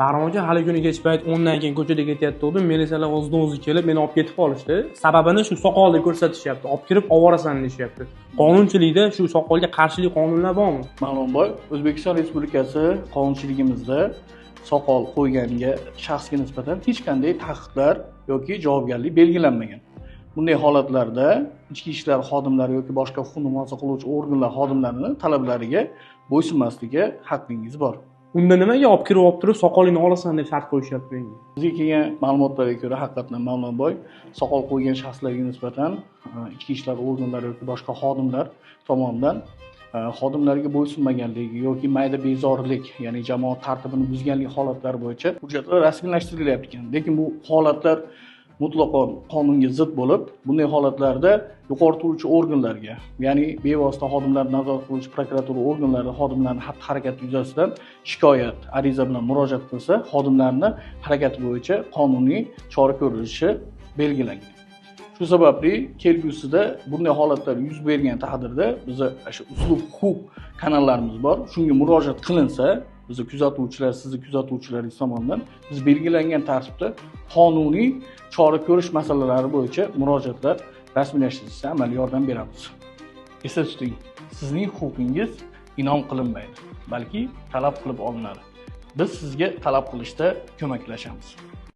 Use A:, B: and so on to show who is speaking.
A: Bahrom aka, hali kuni kech payt 10dan keyin ko'chada ketayotgandim, militsiyalar o'zidan o'zi kelib meni olib ketib qolishdi. Sababini shu soqol deb ko'rsatishyapti. Olib kirib oborasan deyishyapti. Qonunchilikda shu soqolga qarshilik qonunlar bormi?
B: Ma'lum bor, O'zbekiston Respublikasi qonunchiligimizda soqol qo'yganga shaxsga nisbatan hech qanday taqiqlar yoki javobgarlik belgilanmagan. Bunday holatlarda ichki ishlar xodimlari yoki boshqa huquqni muhofaza qiluvchi organlar xodimlarini talablariga bo'ysunmaslikka haqqingiz bor.
A: Unda nimaga olib kirib olib turib soqolingni olasan deb shart qo'yishyapti menga?
B: Bizga kelgan ma'lumotlarga ko'ra, haqiqatdan, Mavlonboy, soqol qo'ygan shaxslarga nisbatan ichki ishlar organlari yoki boshqa xodimlar tomonidan xodimlarga bo'ysunmaganligi yoki mayda bezorilik, ya'ni jamoat tartibini buzganlik holatlari bo'yicha hujjatlar rasmiylashtirilyapti ekan. Lekin bu holatlar mutlaqo qonunga zid bo'lib, bunday holatlarda yuqori turuvchi organlarga, ya'ni bevosita xodimlarni nazorat qiluvchi prokuratura organlari xodimlarni xatti harakati yuzasidan shikoyat ariza bilan murojaat qilsa, xodimlarni harakati bo'yicha qonuniy chora ko'rilishi belgilangan. Shu sababli kelgusida bunday holatlar yuz bergan taqdirda biza o'sha uslub huquq kanallarimiz bor, shunga murojaat qilinsa, bizni kuzatuvchilar, sizni kuzatuvchilaringiz tomonidan biz belgilangan tartibda qonuniy chora ko'rish masalalari bo'yicha murojaatlar rasmiylashtirishda amaliy yordam beramiz. Esda tuting, sizning huquqingiz inom qilinmaydi, balki talab qilib olinadi. Biz sizga talab qilishda ko'maklashamiz.